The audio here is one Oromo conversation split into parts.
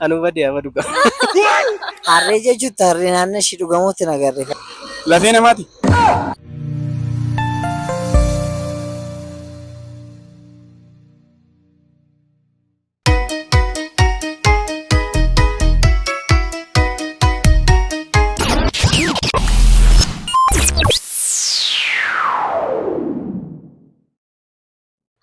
Anuu badee amma dhugaa. Harree jechuutti harreen aannan ishii dhugamuutti hin agarre. Lafee namaati.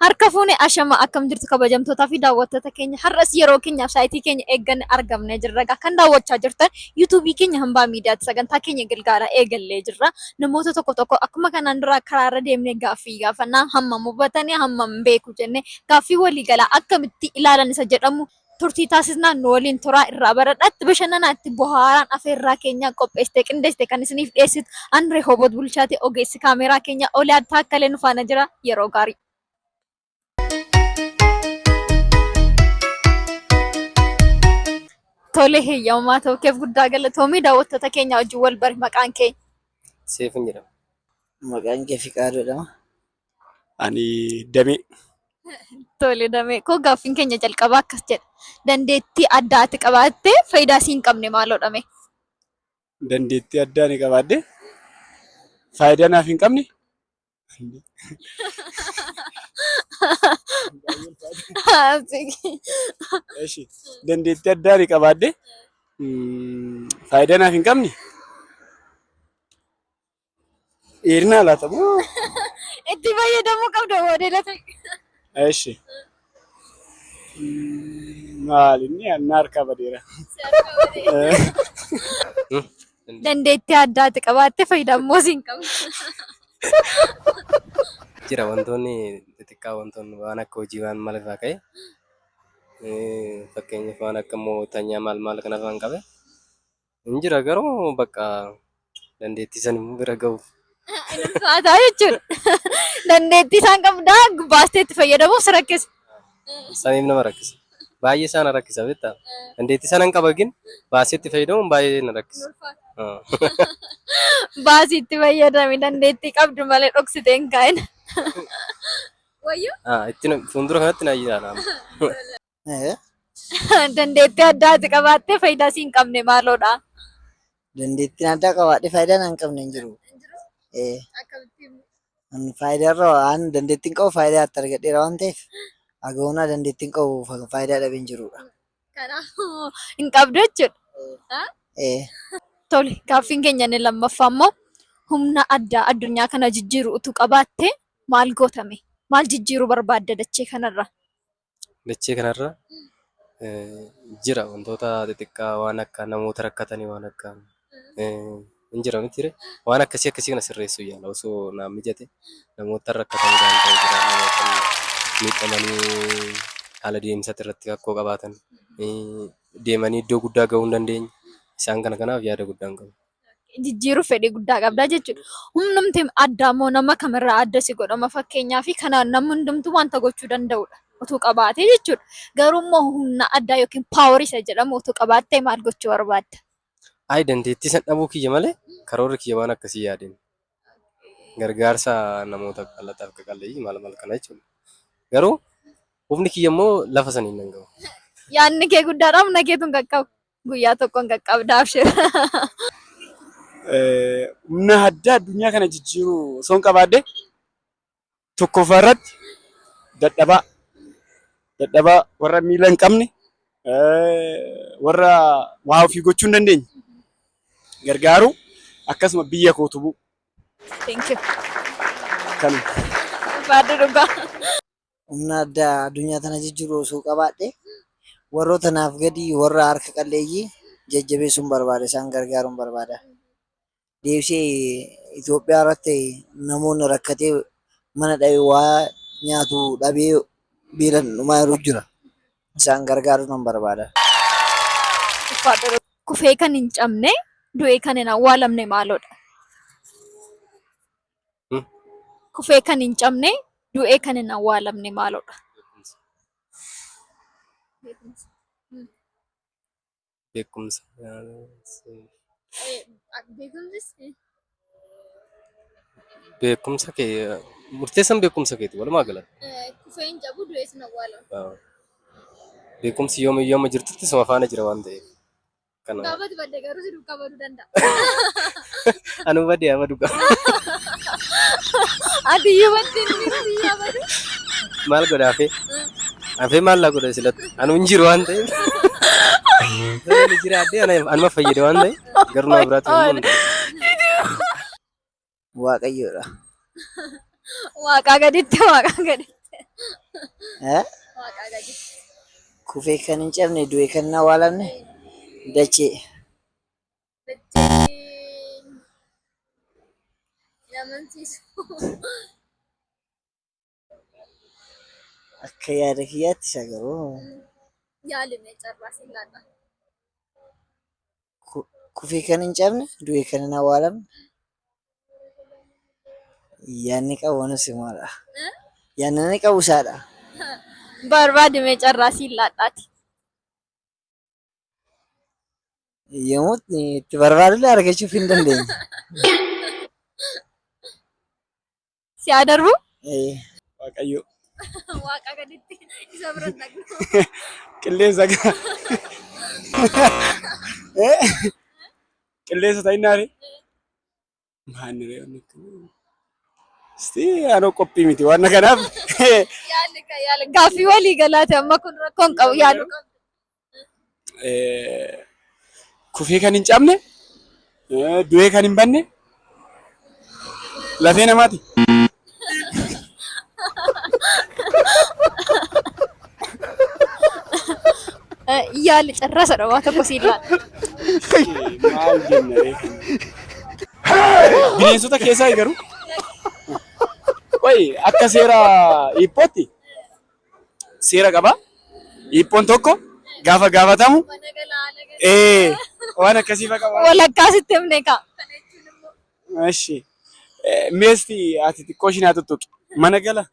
Harka fuune ashama akkam jirtu kabajamtootaa fi daawwattoota keenya har'as yeroo keenyaaf saayitii keenya eegganne argamnee jirra. Egaa kan daawwachaa jirtan yuutuubii keenya hambaa miidiyaatti sagantaa keenya gilgaala eegallee jirra. Namoota tokko tokko akkuma kanaan dura karaarra deemnee gaaffii gaafannaa hammam hubatanii hammam beeku jennee gaaffii waliigalaa akkamitti ilaalan isa jedhamu turtii taasisnaan nu waliin turaa irraa baradhaa itti bashannanaa itti bohaaraan afeerraa keenyaa qopheessitee qindeessite kan isiniif dhiyeessitu an Rehoboot Bulchaati ogeessi kaameeraa keenya Oliyaad Taakkalee nu faana jira yeroo gaarii. Tole heeyyamamaa ta'uu keef guddaa galatoomii daawwattoota keenya wajjin wal bari maqaan kee. Seefin jedhama. Maqaan kee Fiqaaduu jedhama. Ani Damee. Tole damee koo gaaffiin keenya jalqabaa akkas jedha. Dandeettii addaa ati qabaattee faayidaa sii hin qabne maaloodha mee? Dandeettii addaa ani qabaadhe faayidaa naaf hin qabne. Eshi dandeettii addaa ani qabaadhe faayidaa naaf hin qabne Dheerinaa laata moo? Itti fayyadamuu qabda moodeela ta'e. Eshi. Maal inni anna harkaa badeera. Dandeettii addaati qabaatte fayyadammoo siin qabdu. Jira wantoonni xixiqqaa wantoonni waan akka hojii waan maal irraa ka'e fakkeenyaaf waan akka mootanyaa maal maal kana irraan qabe Hin jira garuu bakka dandeettii san immoo bira gahuuf. Hin ulfaataa jechuudha. Dandeettii isaan qabdaa baastee itti fayyadamuuf si rakkisa. Saniif nama rakkisa. Baay'ee isaa na rakkisa beektaa. Dandeettii sanan qaba gin baasee itti fayyadamuun baay'ee na rakkisa. Baasii itti fayyadami dandeettii qabdu malee dhoksitee hin kaa'in. Wayyoo. Itti fuuldura kanatti na ilaala. Eh, Dandeettii addaa ati qabaattee faayidaa sii hin qabne maaloodha? Dandeettiin addaa qabaadhee faayidaa naan qabne hin jiru. Eh, ani faayidaa irra waan dandeettiin qabu faayidaa itti argadheera waan ta'eef haga dandeettiin qabu faayidaa dhabee hin jirudha. Kanaafuu hin qabdu jechuudha. Eh, Tole, gaaffiin keenya inni lammaffaa immoo humna addaa addunyaa kana jijjiiru utuu qabaatte maal gootame? Maal jijjiiruu barbaadda dachee kanarra? Dachee kanarra jira wantoota xixiqqaa waan akka namoota rakkatanii waan akka hin jira miti waan akkasii akkasii kana sirreessuu yaala osoo naaf mijate namoota rakkatanii daandii jira namoota miidhamanii haala deemsa irratti rakkoo qabaatan deemanii iddoo guddaa gahuu hin dandeenye isaan kana kanaaf yaada guddaan qaba. Jijjiiruuf fedhii guddaa qabda jechuudha. Humnumti addaa immoo nama kamirraa adda si godhama fakkeenyaaf kanaan namni hundumtuu wanta gochuu danda'udha utuu qabaatee jechuudha. Garuu immoo humna addaa yookiin paaworii isa jedhamu utuu qabaattee maal gochuu barbaadda? Ayi dandeettii san dhabuu kiyya malee karoorri kiyya waan akkasii yaadeen. Gargaarsa namoota qalaxaaf qaqalleeyyii maal maal kana jechuudha. Garuu humni kiyya immoo lafa saniin nan gahu. Yaadni kee guddaadha humna keetu hin qaqqabu. Guyyaa tokko hin qaqqabda abshir. Humna addaa addunyaa kana jijjiiruu osoo hin qabaadhe tokkoffaa irratti dadhabaa dadhabaa warra miila hin qabne warra waa ofii gochuu hin dandeenye gargaaruu akkasuma biyya koo utubuu Thank you. kanuma. Ulfaadhu dhugaa. Humna addaa addunyaa tana jijjiiru osoo qabaadhe warroota naaf gadii warra harka qalleeyyii jajjabeessuun barbaada isaan gargaaruun barbaada. Deebisee Itoophiyaa irratti namoonni rakkatee mana dhabee waa nyaatu dhabee beelan dhumaa jiru jira. Isaan gargaaruu nan barbaada. Ulfaadhu. Kufee kan hin cabne du'ee kan hin awwaalamne maaloodha? Kufee kan hin cabne, du'ee kan hin awwaalamne maaloodha? Beekumsa. Beekumsa kee murteessan beekumsa keeti walumaa galatti. Kufee hin cabu, du'ees hin awwaalamu. Beekumsi yoomiyyuu amma jirtutti suma faana jira waan ta'eef. Kana Gaafa ati badde garuu si duukaa baduu danda'a. Anuu badee haa badu qaba. Ati iyyuu badde inni si haa badu. Maal godha hafee? Hafee maal laa godha silatti? Anuu hin jiru waan ta'eef. Inni jiraadhee anuma fayyada waan ta'eef garuu nama biraatti immoo hin ta'u. Waaqayyoodha. Waaqaa gaditti waaqaa gaditti. Eh? Waaqaa gaditti. Kufee kan hin cabne du'e kan hin awwaalamne dachee. Dacheen hin amansiisu. Akka yaada kiyyaatti isa garuu Yaali mee carraa siin laata. Kufee kan hin cabne du'e kan hin awwaalamne yaadni qabu anis maadha. Yaadni ani qabu isaadha. Barbaadi mee carraa siin laadhaati. Yommuu itti barbaadullee argachuuf hin dandeenye. Si haa darbu? Ee. Waaqayyo. Waaqa gaditti isa bira hin dhaqnu. Qilleensa gaa. Qilleensa ta'innaare. Maanni ree wanni kun. Isti anoo qophii miti waan kanaaf. Yaali ka yaali. Gaaffii walii galaati amma kun rakkoo hin qabu yaadu qabdu. Kufee kan hin cabne, du'ee kan hin banne lafee namaati. Yaali carraa sadha waa tokko siin laata. Maal jenna ree kana? Bineensota keessaa garuu. Qoyi akka seera hiippootti seera qaba. Hiippoon tokko gaafa gaafatamu ee waan akkasii fa qaba. Walakkaa sitti himne kaa. Eshi. Meesti ati xiqqoo ishii naa tuttuqi. Mana gala.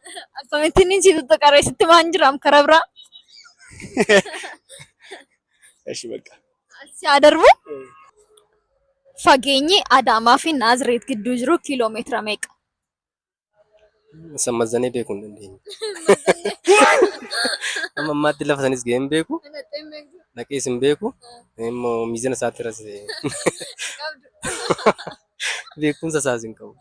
Akkamittiin inni si tuttuqaree sitti maan jiraam karaa biraa. Eshi bakka. Si haa darbu. Fageenyi Adaamaa fi Naazireet gidduu jiru kiiloo meetira meeqa? Isa mazzanee beekuu hin dandeenye. Amma ammaatti lafa sanis ga'ee hin beeku. Dhaqees hin beeku. Immoo miizana isaatti irras beekumsa isaas hin qabu.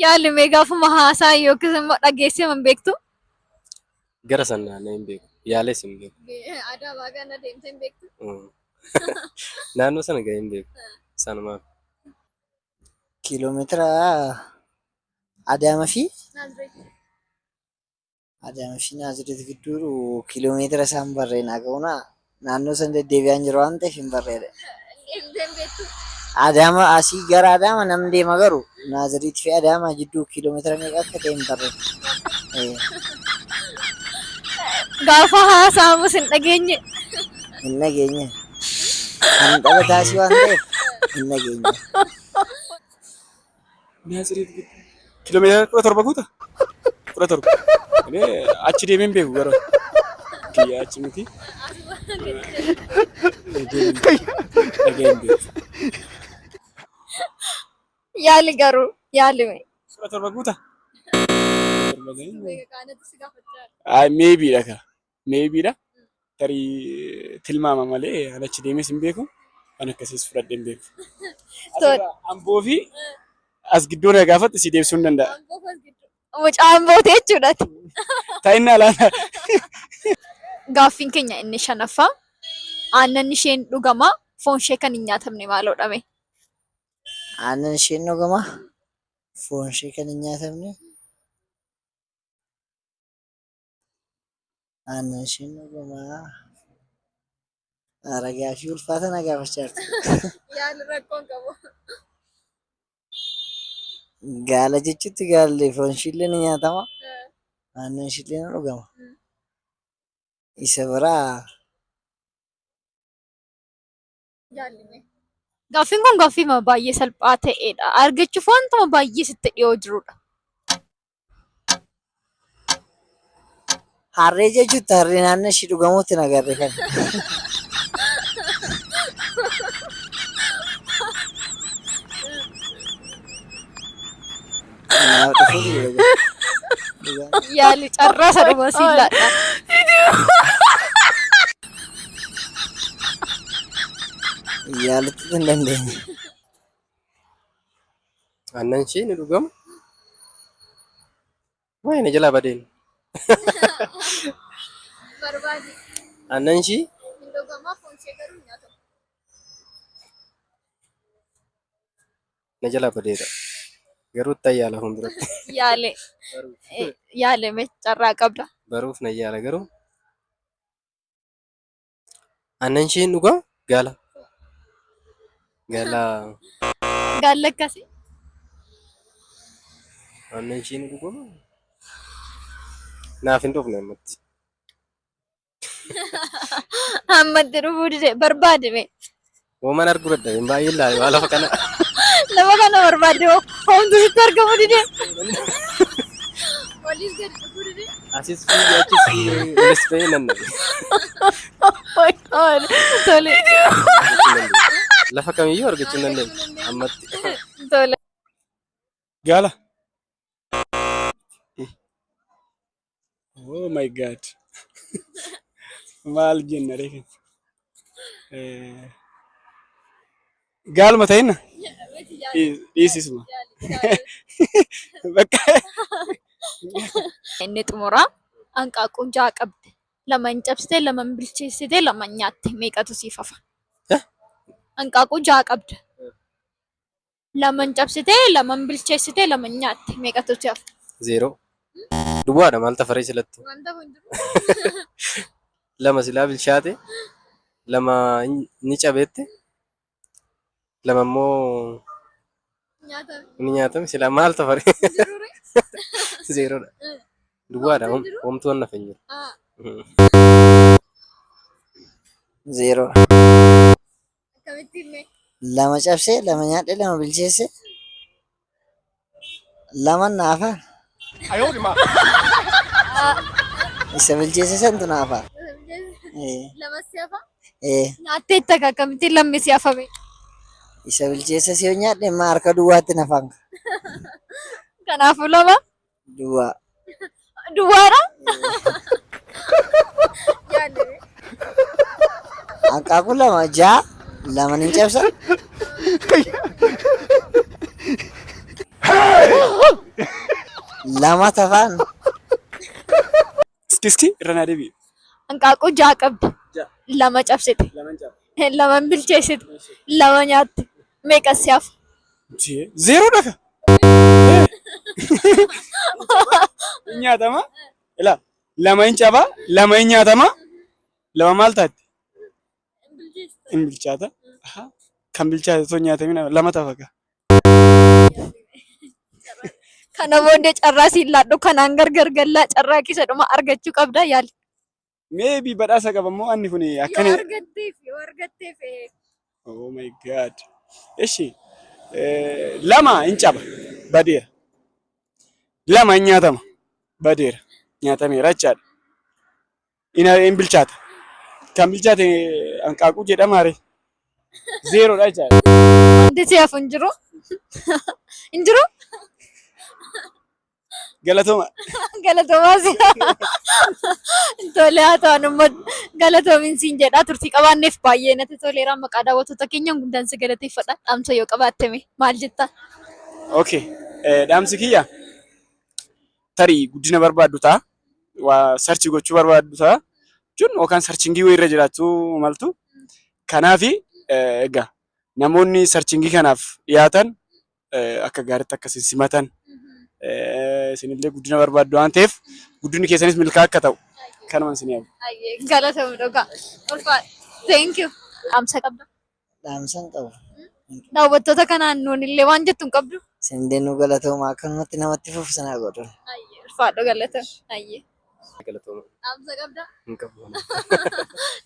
Yaali mee gaafuma haasaa yookiis immoo dhageessee hin beektu? Gara sana naanna'ee hin beeku. Yaalees hin beeku. Adaamaa kana deemtee hin beektu? Naannoo sana ga'ee hin beeku. Sanumaaf. Kiiloomeetira Adaama fi Adaama fi Naazireet gidduu kiiloomeetira isaan barreen haa ga'u naa naannoo san deddeebi'aan jiru waan ta'eef hin barreedha. Adaama asii gara Adaama nam deema garuu Naazireet fi Adaama jidduu kiiloomeetira meeqa akka ta'e hin barreen. Gaafa haasa'amus hin dhageenye. Hin dhageenye. Kan dhalataa asii waan ta'eef hin dhageenye. Naaziriit gidduu. Kiiloomeetira 17 guuta? 17. Inni achi deemee hin beeku garuu. Kiyya achi miti. Dhagee hin beeku. Yaali garuu yaali mee. 17 guuta? Ay maybe dha ka. Maybe dha. Tarii tilmaama malee an achi deemees hin beeku. Waan akkasiis fudhadhee hin beeku. Asirraa Amboo fi as gidduu na gaafatte si deebisuu hin danda'a. Mucaan bootee jechuudha. Ta'innaa laata? Gaaffiin keenya inni shanaffaa aannan isheen dhugama foon ishee kan hin nyaatamne maaloodha mee? Aannan isheen dhugama. Foon ishee kan hin nyaatamne. Aannan isheen dhugama. Haara gaaffii ulfaata na gaafachaa jirti. Yaali rakkoon qabu. Gaala jechuutti gaalli foon ishiillee ni nyaatama. Aannan ishiillee ni dhugama. Isa biraa Gaaffiin kun gaaffii baay'ee salphaa ta'edha. Argachuuf wantuma baay'ee sitti dhiyoo jirudha. Harree jechuutti harree naannoo ishii dhugamuutti hin agarre kan. Naaf dhufuu dide dhugaa. Yaali carraa isa dhuma siin laadha. Yaalutti hin dandeenye. Aannan ishee ni dhugama. Waa'ee na jalaa badeen. Barbaadi. Aannan ishee Hin dhugamaa foon ishee garuu hin nyaatamu. na jalaa badeera. Garuu itti yaala fuulduratti. Yaale. Yaale mee carraa qabda. Baruuf na yaala garuu. Aannan ishee hin dhugaa? Gaala. Gaala. Gaalli akkasii. Aannan ishee ni dhugamaa? Naaf hin dhufne ammatti. Ammatti dhufuu dide barbaade mee. Hoomaan arguu dadhabeen baay'ee ilaale waa lafa kana. Lafa kana barbaadde homtu sitti argamu dide. Waliis gadi dhufuu dide. Asis fiigee achis fiigee olis ba'ee nan dhabe. Oh my God. Tole. Lafa kamiyyuu argachuu hin dandeenye ammatti. Tole. Gaala. Oh my God. Maal jenna ree kan? Gaaluma ta'inna? Dhiisisuma. Bakka. Inni xumuraa hanqaaquu ja'a qabdi. Lama hin cabsite, lama hin bilcheessite, lama hin nyaatte. Meeqatu siif hafa? Hanqaaquu ja'a qabda. Lama hin cabsite, lama hin bilcheessite, lama hin nyaatte. Meeqatu si hafa? Zeeroo. Duwwaadha maal tafaree silattu. Wanta kun jiru. Lama silaa bilchaate, lama ni cabeette, lama immoo Nyaatame. ni nyaatame silaa maal tafaree Jirure. zeeroodha. Duwwaadha homtuu waan nafa hin jiru. Zeeroo. Akkamitti himee? Lama cabsee, lama nyaadhee, lama bilcheesse. Lama naafa. Isa bilcheesse santu naafa. Ee, Lama si hafa? ee, Nyaatteetta akka akkamittiin lammi si hafame? isa bilcheesse si yoo nyaadhe immoo harka duwwaatti nafan. Kanaafuu lama Duwwaa. duwwaadha. Hanqaaquu lama ja'a lama nin cabsa. Lama tafaan. Iski iski irra naa deebi'i. Hanqaaquu ja'a qabdi. Ja'a. Lama cabsite. Laman caba. Lama bilcheessite. Lama nyaatte. Meeqa si hafa? Zeeroo dhaka. Hin nyaatama. Ilaa lama hin caba, lama hin nyaatama. Lama maal taatti? Hin bilchaata. Aha. Kan bilchaate osoo hin nyaatamin lama tafa gaa. Kana booddee carraa siin laadhu kanaan gargar gallaa carraa keessa dhuma argachuu qabda yaali. Maybe badhaasa qaba immoo anni kun Yoo akkana. argatteef yoo argatteef Oh my God. Ishi lama hin caba badeera. Lama hin nyaatama badeera. Nyaatameera jechaadha. Hin bilchaata. Kan bilchaate hanqaaquu jedhama ree. Zeeroodha jechaadha. Wanti si hafu hin jiru. Hin jiru? Galatooma. Galatoomaas. Tole haa ta'an immoo galatoomin siin jedha turtii qabaanneef baay'ee natti toleera maqaa daawwattoota keenyaan guddaan si galateeffadha dhaamsa yoo qabaatte mee maal jetta? Okay. Dhaamsi kiyya tarii guddina barbaaddu ta'a. Waa sarchi gochuu barbaaddu ta'a. Jechuun yookaan sarchingii wayii irra jiraachuu maltu. Kanaafi egaa namoonni sarchingii kanaaf dhiyaatan akka gaariitti akka isin simatan isinillee guddina barbaaddu waan ta'eef guddinni keessanis milkaa'aa akka ta'u kanumaan isin yaadu. Galatoomi dhugaa. Ulfaadha. Thank you. Dhaamsa qabda. Dhaamsa hin qabu. Daawwattoota kanaan nuun illee waan jettu hin qabdu. Isin deemnu galatooma akkanumatti namatti fufsanaa godhu. Ulfaadha galatoomi. Ayyee. Galatooma. Dhaamsa qabda. Hin qabu.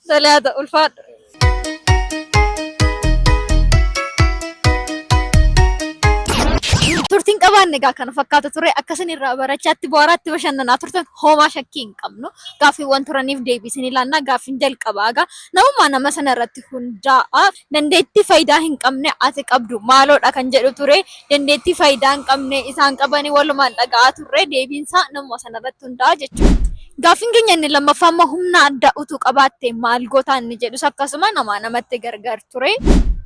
Tole haa ta'u ulfaadha. Turtiin qabaanne egaa kana fakkaata ture akkasin irraa barachaatti bu'aaraatti bashannanaa turtan homaa shakkii hin qabnu. Gaaffiiwwan turaniif deebii isin ilaannaa gaaffiin jalqabaa egaa namummaa nama sana irratti hundaa'a. Dandeettii faayidaa hin qabne ati qabdu maaloodha kan jedhu ture. Dandeettii faayidaa hin qabne isaan qabanii walumaan dhaga'aa turre deebiinsaa namuma sana irratti hundaa'a jechuudha. Gaaffiin keenya inni lammaffaa immoo humna addaa utuu qabaatte maal gootaa inni jedhus akkasuma namaa namatti gargar ture.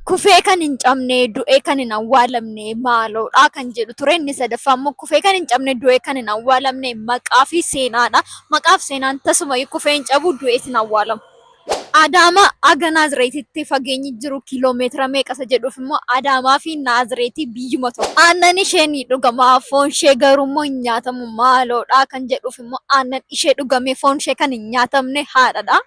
Kufee kan hin cabne du'ee kan hin awwaalamne maaloodha kan jedhu ture. Inni sadaffaa immoo kufee kan hin cabne du'ee kan hin awwaalamne maqaa fi seenaadha. Maqaa fi seenaan tasuma kufee hin cabu, du'ees hin awwaalamu. Adaamaa aga Naazireetitti fageenyi jiru kiiloomeetira meeqa isa jedhuuf immoo Adaamaa fi Naazireetii biyyuma tokko. Aannan ishee ni dhugama, foon ishee garuu immoo hin nyaatamu maaloodha kan jedhuuf immoo aannan ishee dhugamee foon ishee kan hin nyaatamne haadhadha.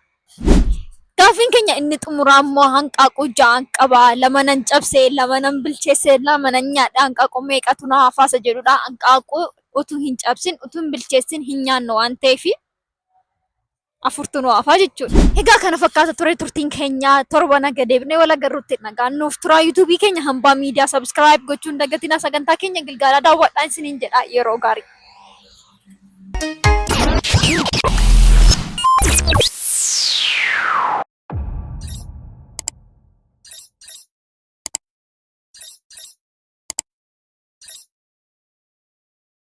Gaaffiin keenya inni xumuraa immoo hanqaaquu 6n qaba. 2 nan cabse, 2 nan bilcheesse, 2 nan nyaadhe, hanqaaquu meeqatu na hafaa isa jedhudha. Hanqaaquu utuu hin cabsin, utuu hin bilcheessin hin nyaannu waan ta'eef 4tu nu hafaa jechuudha. Egaa kana fakkaata ture turtiin keenya. Torban haga deebinee wal agarruutti nagaan nuuf turaa. Yuutuubii keenya Hambaa Miidiyaa subscribe gochuun dagatinaa, sagantaa keenya gilgaalaa daawwadhaa isiniin jedha, yeroo gaarii.